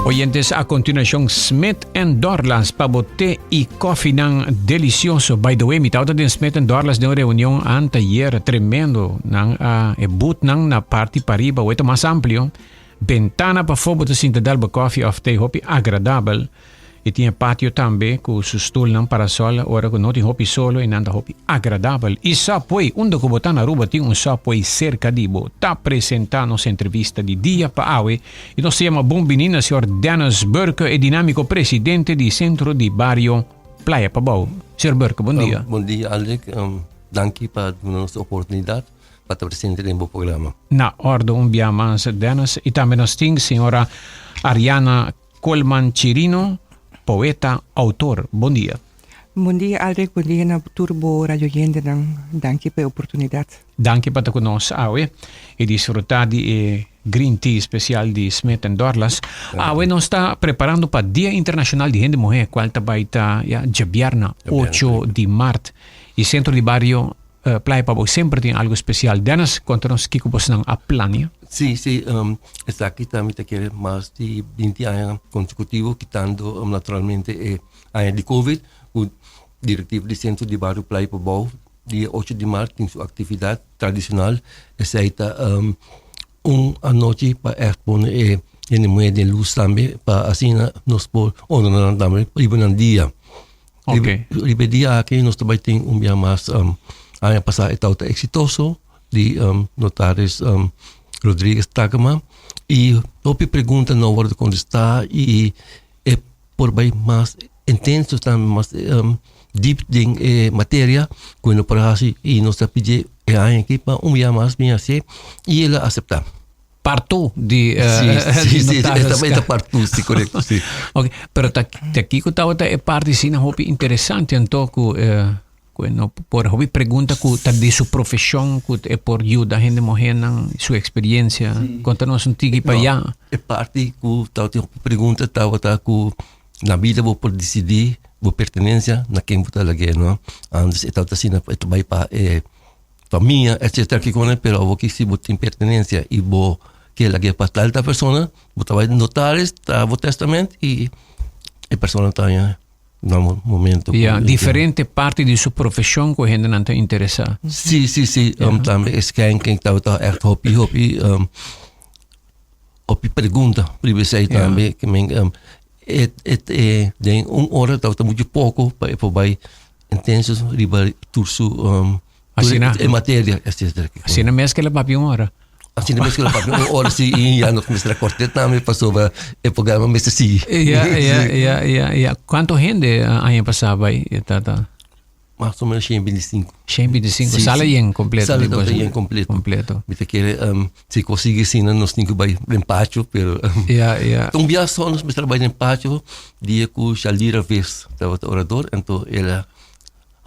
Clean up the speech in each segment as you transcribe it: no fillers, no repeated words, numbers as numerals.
Oyentes, a continuacion Smith and Dorlas pa bo te y koffienan delicioso. By the way, mi tawata den Smith and Dorlas den un reunion anteayer, tremendo. Nan a e bootnan na parti pariba, weta mas amplio. Bentana pafó bo ta sinta dal bo koffie of te, hopi agradabel. I tin e patio tambe ku su stulnan parasol ora ku no tin hopi solo i nan ta hopi agradabel. I Subway, unda ku bo ta na Aruba tin un Subway serka di bo. Ta presenta nos entrevista di dia pa awe i nos ta yama bon bini na señor Dennis Burke, e dinamiko presidente di Sentro di Bario Playa Pabou. Señor Burke, bon dia. Bon dia Aldrich, danki pa duna nos e oportunidat pa ta presente den bo programa. Na orde un bia mas Dennis. I tambe nos tin señora Ariana Coleman Chirino, poeta, autor. Bon dia. Bon dia Aldrich, bon dia na tur bo radioyentenan. Danki pa e oportunidat. Danki pa ta ku nos awe i disfruta di e green tea spesial di Smith and Dorlas. Awe nos ta preparando pa Dia Internashonal di Hende Muhé, kual ta bai ta ya djabièrna ocho di mart. I Sentro di Bario Playa Pabou semper tin algo spesial. Dennis, konta nos kiko bosnan a plania. Sí, sí, esaki ta mi ta kere mas di binti aña konsekutivo, kitando naturalmente e aña di covid, ku direktiva di Sentro di Bario Playa Pabou dia ocho di mart tin su aktividat tradishonal. Esei ta un anochi pa ègt pone e hende muhé den lus tambe, pa asina nos por honra nan tambe riba nan dia. Riba e dia aki nos ta bai tin un bia mas aña pasá e tabata eksitoso di notaris Rodriguez Takema i hopi pregunta no a wòrdu kontestá i e por bai mas intenso tambe mas dip den e materia ku no por hasi i nos ta pidi e aña aki pa un bia mas bin hasié i el a aseptá. Parto di Sí, sí, sí, esta esta parto, sí, correcto, sí. Ok, pero ta ta kiko tabata e parti asina hopi interesante anto ku ku e no por hopi pregunta ku ta di su profeshon ku e por yuda hende muhénan su eksperiencia. Konta nos un tiki pa ya. E parti ku tabatin hopi pregunta tabata ku na bida bo por disidí bo pertenencia na ken bo ta lag'é, no? Antes e tabata asina e ta bai pa e famia etcetera kiko pero awor ki si bo tin pertenencia y bo kier lag'é pa tal tal persona bo ta bai notaris traha bo testament y e persona ta haña na momento Ya, diferente parti di su profesion ku hendenan ta interesa. Si si si tambe e schenking tabata echt hopi hopi hopi pregunta riba esei tambe ke men e e den un ora tabata muchu poko pa e por bai Intenso riba tur su um, Asina. e materia, etcétera. Asina mes que la papia un hora. Asina mes que la papia un hora, sí, y ya nos mester corte tambe pasobra e programa mester sigui. Ja, ja, ja, ja, ja. Cuanto hende aña pasá bai, tata? Mas o menos 125. 125, sí, sala yen completo. Sala tabata yen completo. Completo. Mi ta kere, um, si consigue asina, nos tin cu bai den patio, pero... Ja, ja. Un biaha so nos mester bai den patio, dia cu Shalira Vis tabata orador, anto el a...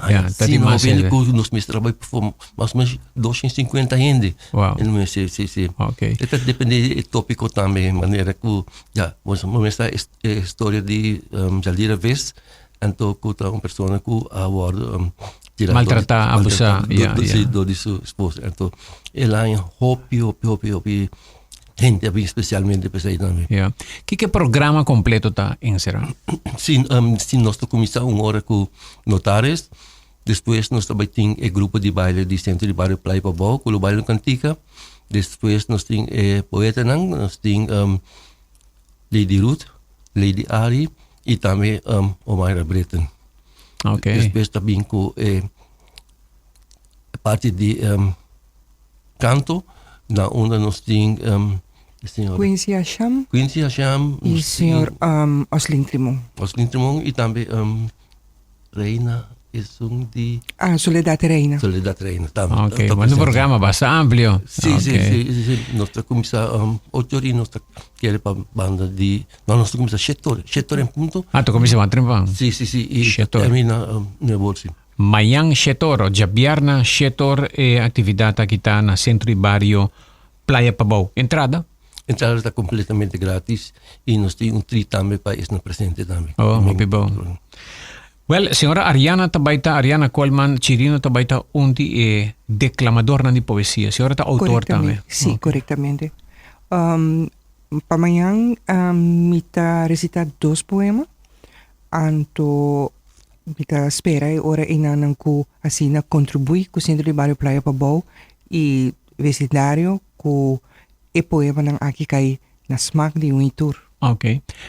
Ja, ta di mas hende. Cu nos mester bai for mas o menos 250 hende. Wow. En mi si, si, si. Okay. E ta depende e topico tambe, manera cu, ja, bo mester e historia di um, Shalira Vis, Anto ku ta un persona ku a wòrdu tirá Maltratá, abusá, ya, ya. dor di su esposo. Anto el a haña hopi, hopi, hopi, hopi hende a bin spesialmente p'esei tambe. Ya. Kiko e programa kompleto ta enserá? Si, si nos ta kuminsá un ora ku notaris, despues nos ta bai tin e grupo di baile di Sentro di Bario Playa Pabou ku lo baila un kantika, despues nos tin e poetanan, nos tin Lady Ruth, Lady Ari y tambe um, Omaira Britten. Okay. Despues ta bin ku e parti di um, kanto, na unda nos tin um, señor Quincy Hasham. Quincy Hasham. Y señor um, Oslin Trimon. Oslin Trimon y tambe um, Reina esun di. Ah, Soledad Reina. Soledad Reina tambe. Ok, bueno, un programa basta amplio. Sí, sí, sí, sí, sí. Nos ta cuminsa um, ocho ora y nos ta kere pa banda di... No, nos ta cuminsa shete ora, shete ora en punto. Ah, ta cuminsa mas trempan. Sí, sí, sí. Y Shete ora. termina um, nueve ora, sí. Mañan shete ora, djabièrna shete ora e actividad aki ta na Centro di Bario Playa Pabou. Entrada? Entrada ta completamente gratis y nos tin un treat tambe pa esnan presente tambe. Oh, hopi bon. Wel, señora Ariana ta bai ta, Ariana Coleman Chirino ta bai ta un di e declamadornan di poesia. Señora ta autor tambe. Sí, correctamente. Pa mañan mi ta recita dos poema, anto mi ta spera e ora enanan cu asina contribui cu Centro di Bario Playa Pabou y vecindario cu e poemanan aki cay na smaak di un y tur. Ok.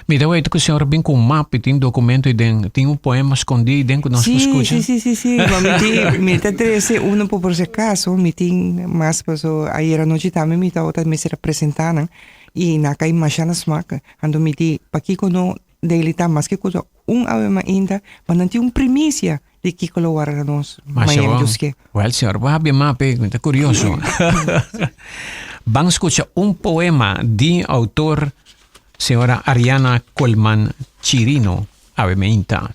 Mi ta weten cu señora bin cu un map y tin documento y den, tin un poema scondi y den cu nos por scucha. Sí, sí, sí, sí. Ma mi tin, mi ta trece uno por por si acaso, mi tin mas paso ayer anochi tambe mi tabata mester a presenta nan y nan a cay masha na smaak. Anto mi di, pakico no deleita maske cu ta un awe mainta, ma nan tin un primicia di kico lo warda nos Masha mañana bon. Dios ke. Wel, señor, bo habia map eh, mi ta curioso. Ban scucha un poema di autor señora Ariana Colman Chirino, Awe Mainta.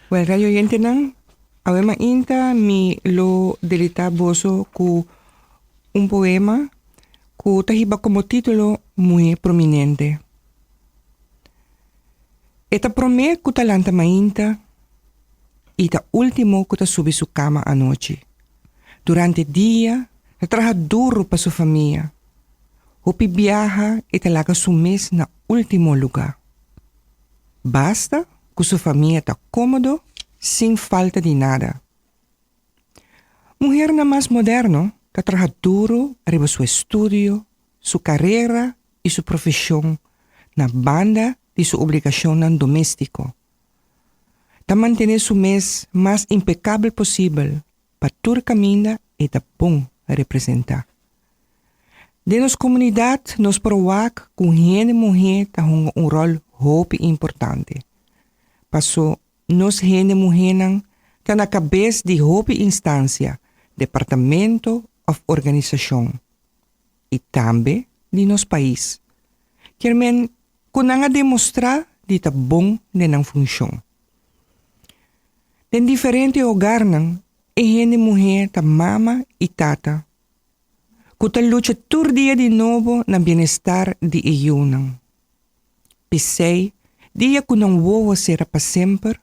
Wel, radio oyentenan, awe mainta mi lo deleita boso cu un poema cu ta hiba como titulo Muhe Prominente. E ta promé ku ta lanta mainta i ta último ku ta subi su kama anochi. Durante dia ta traha duru pa su famia. Hopi biaha e ta laga su mes na último lugá. Basta ku su famia ta kómodo sin falta di nada. Muhernan mas moderno ta traha duru riba su estudio, su karera i su profeshon na banda di su obligashonnan doméstiko. Ta mantené su mes mas impekabel posibel pa tur kaminda e ta bon representá. Den nos komunidat nos por wak ku hende muhé ta hunga un ròl hopi importante. Paso Nos hende muhénan ta na kabes di hopi instansia, departamento òf organisashon i tambe di nos pais. Kier men ku nan a demostrá di ta bon den nan funshon. Den diferente hogarnan e hende muhé ta mama i tata ku ta lucha tur dia di nobo na bienestar di e yunan. P'esei, dia ku nan wowo sera pa semper,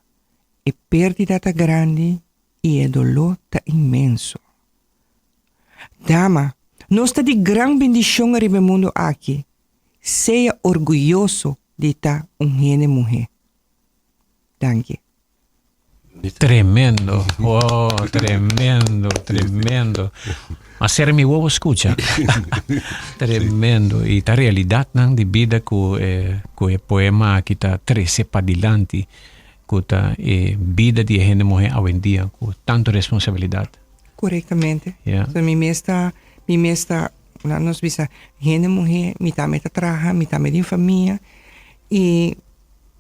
e pèrdida ta grandi i e doló ta inmenso. Dama, nos ta di gran bendishon ariba e mundu aki. Sea orguyoso di ta un hende muhé. Danki. Tremendo, oh, tremendo, tremendo. Ma ser mi wowo scucha. Tremendo. Y ta realidad nan di bida cu eh, cu e poema aki ta trece padilanti, cu ta e bida di e hende muhe awendia cu tanto responsabilidad. Correctamente. Ja. So mi mes ta, mi mes ta, laat nos bisa, hende muhe, mi tambe ta traha, mi tambe tin famia y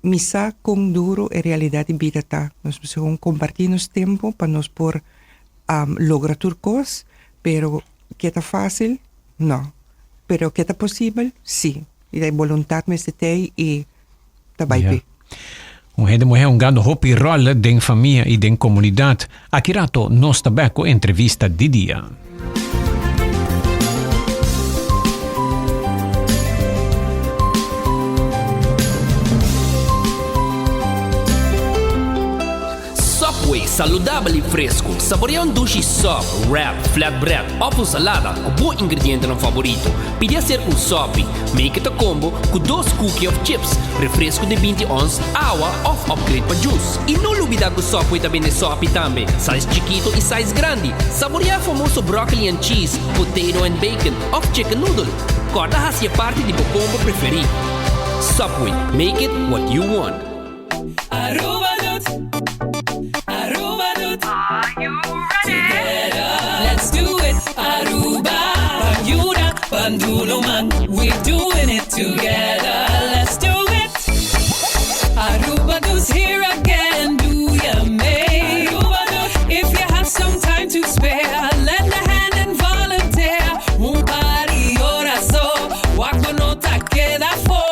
Mi sa kon duro e realidat di bida ta. Nos mester kon kompartí nos tempu pa nos por logra tur kos, pero ke ta fásil? No. Pero ke ta posibel? Sí. I ta e boluntat mester t'ei i ta bai p'e. Un hende muhé hungando hopi ròl den famia i den komunidat. Aki rato nos ta bèk ku entrevista di dia. Subway, saludabel y fresco. Saborea un dushi sub, wrap, flatbread of un salada cu bo ingredientenan favorito. Pidi hacer un sopi. Make it a combo cu dos cookie of chips, refresco di 20 ons, awa of upgrade pa juice. Y no lubida cu Subway ta bende sopi tambe, size chikito y size grandi. Saborea e famoso broccoli and cheese, potato and bacon of chicken noodle. Corda haci e parti di bo combo preferi. Subway, make it what you want. Aruba doet, Aruba doet. Are you ready? Together, let's do it. Aruba, ban yuda, ban duna man. We doing it together, let's do it. Aruba doet's here again, do ya mee? Aruba doet. If you have some time to spare, lend a hand and volunteer. Un par di ora so, wak bo no ta keda afo.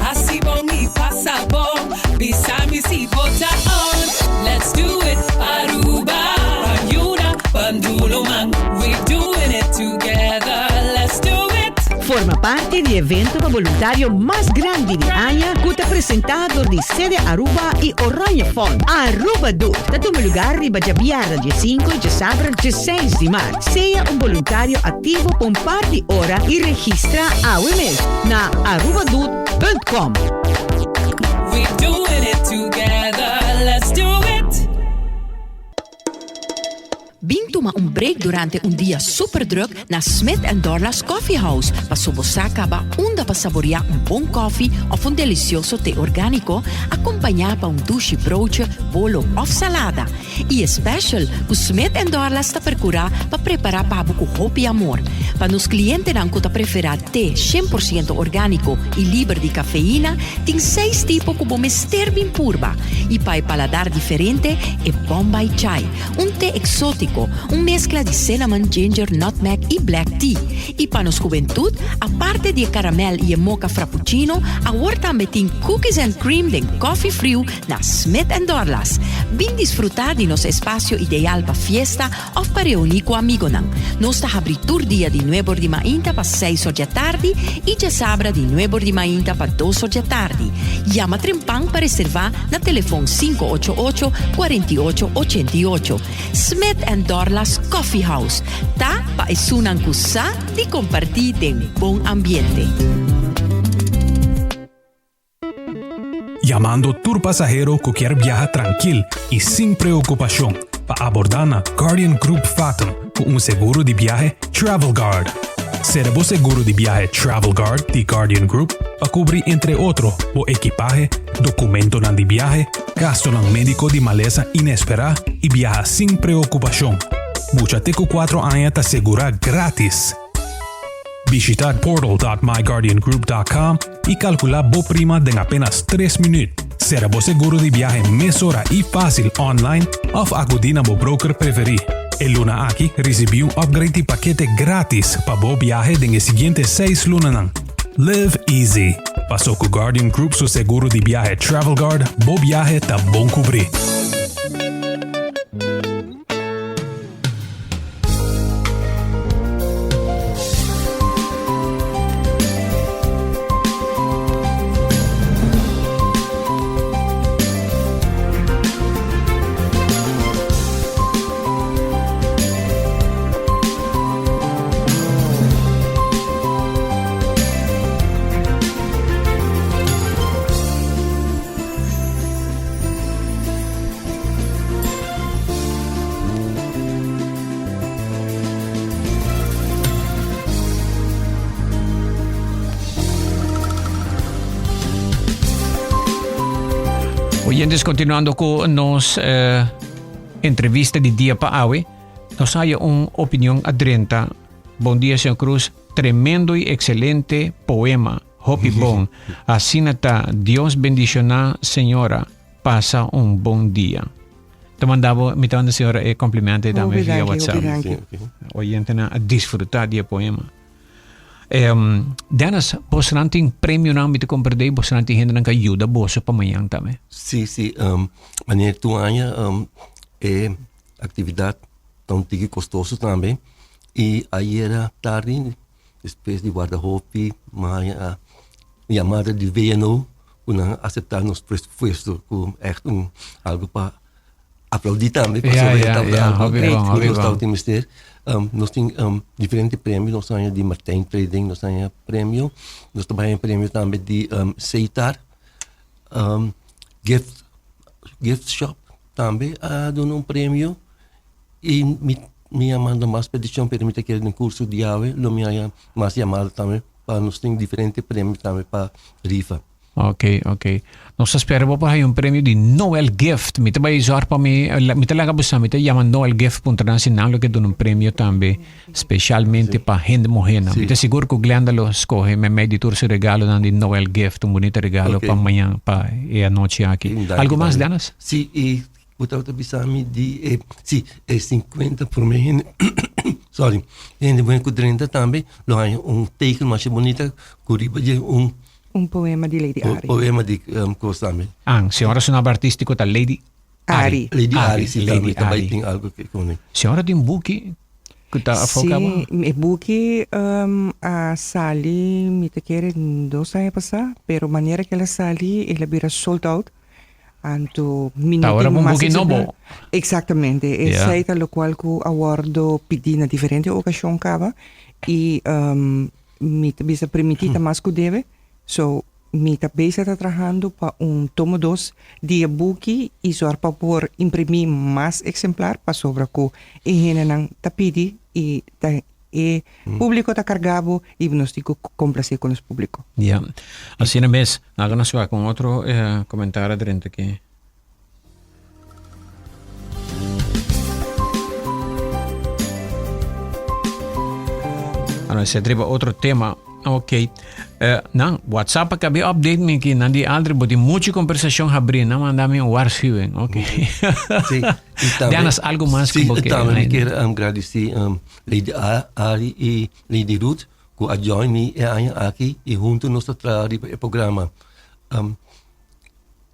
Haci bon y pasa bon, bisa mi si bo ta on. Let's do it, Aruba. Ban yuda, ban duna man. We doing it together, let's do it. Forma parti di evento pa boluntario mas grandi di aña cu ta presenta dor di Sede Aruba y Oranje Fond. Aruba Doet ta tuma lugar riba djabièrnè diesinco y djasabra dieseis di mart. Sea un boluntario activo pa un par di ora y registra awe mes na arubadoet.com. We doing it together, let's do it. Bin tuma un break durante un dia super druk na Smith and Dorlas Coffee House paso bo sa caba unda pa saborea un bon koffie of un delicioso te organico acompaña pa un dushi broodje, bolo of salada. Y e special cu Smith and Dorlas ta percura pa prepara pa bo cu hopi amor. Pa nos clientenan cu ta prefera te 100% organico y liber di cafeína, tin seis tipo cu bo mester bin purba. Y pa e paladar diferente, e Bombay Chai, un te exotico, un mezcla di cinnamon, ginger, nutmeg y black tea. Y pa nos hubentud, aparte di e caramel y e mocha frappuccino, awor tambe tin cookies and cream den coffee friu na Smith and Dorlas. Bin disfruta di nos espacio ideal pa fiesta of pa reuni cu amigonan. Nos ta habri tur dia di nuebor di mainta pa seis or djatardi y djasabra di nuebor di mainta pa dos or djatardi. Yama trempan pa reserva na telefon 588 48 88. Smith and Dorlas Coffee House ta pa esunnan cu sa di comparti den bon ambiente. Yamando tur pasahero ku kier biaha trankil i sin preokupashon pa abordá na Guardian Group Fatum ku un seguro di biahe Travel Guard. Sera bo seguro di biahe Travel Guard di Guardian Group pa kubri entre otro bo ekipahe, dokumentonan di biahe, gastonan médiko di malesa inesperá i biaha sin preokupashon. Mucha te ku kuatro aña ta segurá grátis! Bishita portal.myguardiangroup.com i kalkulá bo prima den apenas tres minüt. Sera bo seguro di biahe mesora i fásil online òf akudí na bo broker preferí. E luna aki risibí un upgrade di pakete grátis pa bo biahe den e siguiente seis lunanan. Live easy! Paso ku Guardian Group su seguro di biahe Travel Guard, bo biahe ta bon kubrí. Oyentes, continuando cu nos eh, entrevista di dia pa awe, nos haya un opinion adrenta. Bon dia, señor Cruz. Tremendo y excelente poema. Hopi bon. Asina ta. Dios bendiciona, señora. Pasa un bon dia. Ta manda bo, mi ta manda señora e complimente tambe Hopi via danki, WhatsApp. hopi danki. Oyentenan a disfruta di e poema. Em, Dennis, bosnan tin premionan, mi ta comprende, bosnan tin hendenan ka yuda boso pa mañan tambe. Sí, sí. Um, wanneer tu aña um, e actividad ta un tiki costoso tambe. Y ayera tardi, despues di warda hopi, mi a yamada di VNO ku nan a aseptá nos presupuesto ku ègt un algu pa aplaudí tambe pasobra e tabata algu ku nos tabata mester. Nos tin diferente premio, nos haña di Martijn Trading, nos haña premio, nos ta haña premio tambe di Seitar, Gift Gift Shop tambe a duna un premio i mi mi a manda mas petishon pero mi ta kere den kurso di awe lo mi haña mas yamada tambe. Pa nos tin diferente premio tambe pa rifa. Ok, ok. Nos ta spera bo por haya un premio di Noel Gift. Mi ta bai zorg pa mi, mi ta laga bo sa, mi ta yama Noel Gift puntra nan si nan lo ke duna un premio tambe, specialmente pa hende muhénan. Mi ta sigur ku Glenda lo skohe meimei di tur su regalonan di Noel Gift, un bunita regalo pa mañan, pa e anochi aki. Algo mas, Dennis? Sí, i Bo tabata bisa mi di e, si, e 50 prome hende, sorry, hende muher ku drenta tambe lo haña un teken masha bunita ku riba dje un Un poema di Lady Ari. poema di um, kos tambe. Ah, señora su nomber artístico ta Lady Ari. Lady Ari, si Lady tambe ta bai Ari. tin algo ke kone. Señora tin buki. ku ta afó kaba? Sí, e buki a sali mi ta kere dos aña pasá, pero manera ku el a sali el a bira sold out. Anto mi no Ta ora tin bo un mas buki exemplar. nobo. Exactamente, Ja. esei ta lokual ku a wòrdu pidí na diferente okashon kaba i mi ta bisa primintí ta mas ku debe, so mi ta bezig ta trahando pa un tomo dos di e buki i zòrg pa por imprimí mas exemplar pasobra ku e hendenan ta pidi i ta e públiko ta kargá bo i nos tin ku komplasé ku nos públiko. Ja, asina mes. Laga nos wak un otro komentario drenta aki. Ano, ese riba otro tema. Ok. Nan, WhatsApp a kabi update mi ki nan di Aldri bo tin mucho conversacion habri. Nan manda mi un waarschuwing. Ok. Sí, y tambe, Dennis, algo mas sí, ku bo ke? tambe mi kier gradisi Lady Ari y Lady Ruth ku a join mi e aña aki y hunto nos ta traha riba e programa.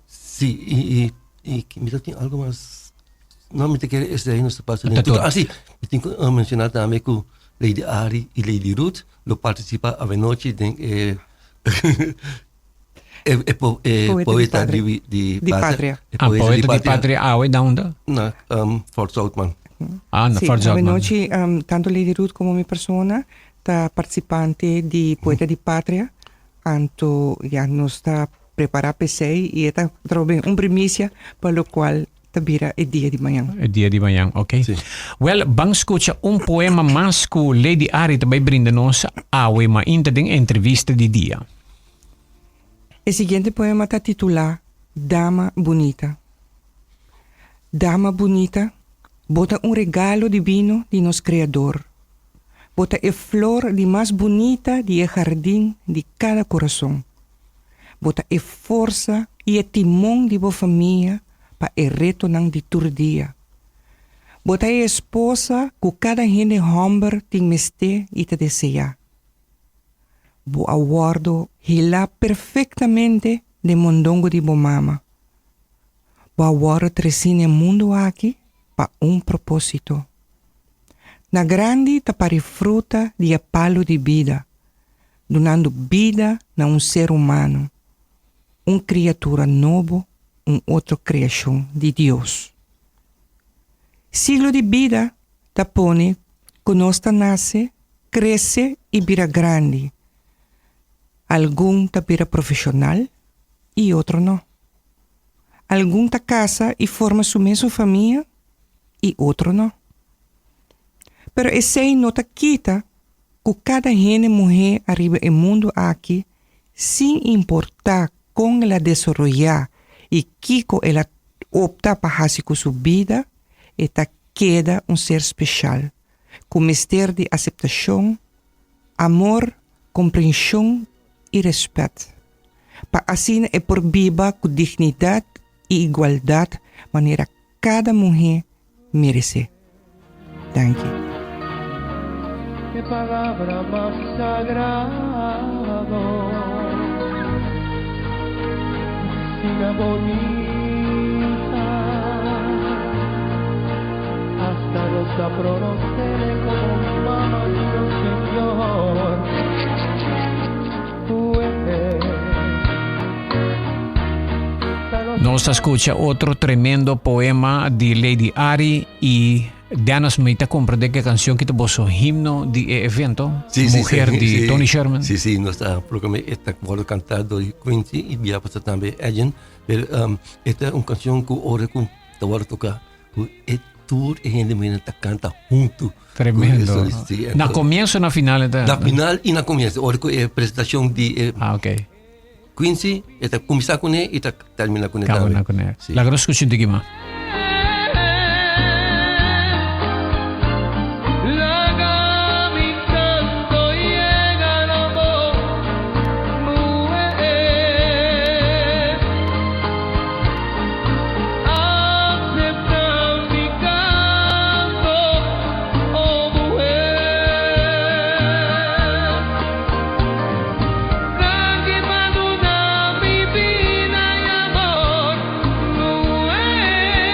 Sí, y, y, y mi ta tin algo mas. No, mi ta kere esei nos ta pasa den Ta Ah, sí, mi tin ku menciona tambe ku Lady Ari y Lady Ruth lo participa avenochi den e e, e, po, e Poeta di poeta Patria. di, di, Di Patria. E Ah, poeta di patria awe da unda? Na Fort Zoutman. Ah, na Sí, Fort Zoutman. avenochi tanto Lady Ruth como mi persona ta participante di Poeta di Patria. Anto ya nos ta prepara p'esei y e ta trobe un primicia pa locual ta bira e dia di mañan. E dia di mañan, ok. Sí. Wel, ban scucha un poema mas cu Lady Ari ta bay brinda nos awe mainta den entrevista di dia. E siguiente poema ta titula Dama Bunita. Dama bunita, bo ta un regalo divino di nos Creador. Bo ta e flor di mas bunita di e hardin di kada kurason. Bo ta e forsa i e timon di bo famia pa e retonan di tur dia. Bo ta e esposa ku kada hende hòmber tin mester i ta deseá. Bo a wòrdu hilá perfektamente den mondongo di bo mama. Bo a wòrdu tresí na e mundu aki pa un propósito. Na grandi ta pari fruta di e palu di bida, dunando bida na un ser humano, un kriatura nobo, un otro kreashon di Dios. Siglo di bida ta pone ku nos ta nase, krese i bira grandi. Algun ta bira profeshonal i otro no. Algun ta kasa i forma su mesun famia i otro no. Pero esei no ta kita ku kada hende muhé ariba e mundu aki, sin importá kon el a desaroyá i kiko el a opta pa hasi ku su bida, e ta keda un ser speshal ku mester di aseptashon, amor, komprenshon i rèspèt, pa asina e por biba ku dignidat i igualdat manera Kada muhé meresé. Danki. Ke palabra mas sagrado Asina bonita Hasta nos ta pronosele como mama di nos Señor Nos ta scucha otro tremendo poema di Lady Ari y Dennis mi ta comprende que canción kita boso himno di e evento Sí, sí, Mujer sí, di sí. Tony Sherman. Sí, sí, nos ta programa esta worden cantado door Quincy y bia pasa tambe Edgen. Pero esta un canción ku ora ku ta worden toca ku e tur e hende mena ta canta junto. Tremendo. Eso, sí, Na comienzo na final eta? Na final y na comienzo. Ora ku e presentación di e Ah, ok. Quincy, e ta cuminsa kuné y ta termina kuné Caba tambe. na kuné. Sí. Laga nos scucha un tiki mas. Laga mi canto yega na bo, muher. Acepta mi canto, oh muher. Danki pa duna mi bida y amor, muher.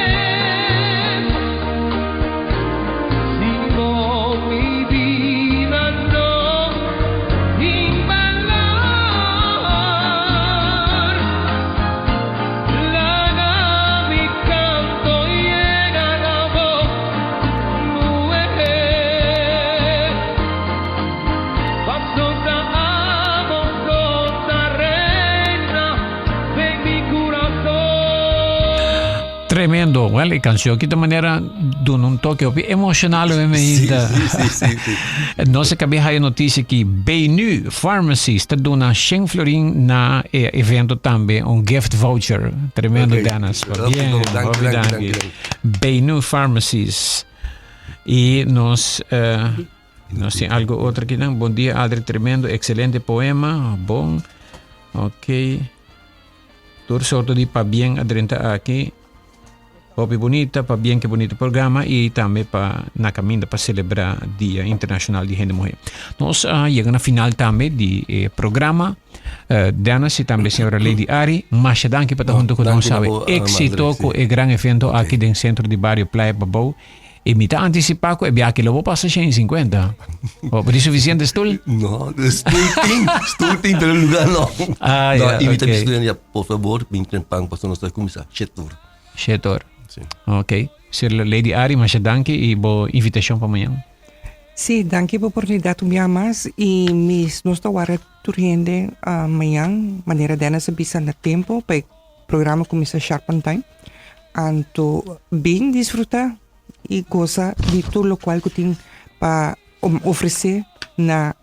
Tremendo. Well, e canción aki ta manera duna un toque hopi emocional hopi me hinta. Sí, sí, sí, sí. Nos a cabe haya noticia ki Benu Pharmacies ta duna 100 florin na e evento tambe, un gift voucher. Tremendo, Ok. Dennis. Hopi Bien, bon. Danki, hopi danki, danki. danki, danki. Benu Pharmacies. Y nos eh, nos tin algo otro aquí. Bon dia, Adri. Tremendo, excelente poema. Bon. Ok. Tur sorto di pabien a drenta aki. Hopi bunita, pabien ke bunita programa y tambe pa na caminda pa celebra Dia Internacional di Hende Muhe. Nos a yega na final tambe di e programa. Uh, Dennis y tambe señora Lady Ari, masha danki pa ta No, hunto cu nos danki na sabe. bo, eh, Éxito Madre, cu sí. e gran evento aki den centro di barrio Playa Pabou. E mi ta anticipá cu e biaha lo bo pasa 150. Bo por tin suficiente stoel? No, stoel tin, stoel tin, pero lugar no. Ah, no, ja, y mi ta ok. bisa ya, por favor, bin trempan, pasobra nos ta cuminsa shet or. Shet or. Sí. Ok. Sir Lady Ari, masha danki y bo invitacion pa mañan. Sí, danki pa oportunidad un bia mas y mis nos ta wara tur hende ah, mañan, manera Dennis a bisa na tempo pa e programa cuminsa sharp on time. Anto bin disfruta y goza di tur locual cu tin pa ofrece na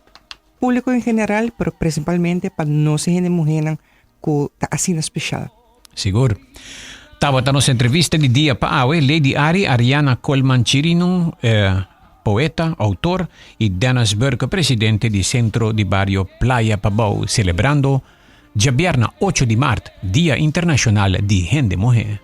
publico en general, pero principalmente pa nos hende muhernan cu ta asina special. Sigur. Tabata nos entrevista di dia pa awe, Lady Ari Ariana Colman Chirino, poeta, autor, y Dennis Burke, presidente di Centro di Bario Playa Pabou, celebrando djabièrna ocho di mart, Dia Internacional di Hende Muhé.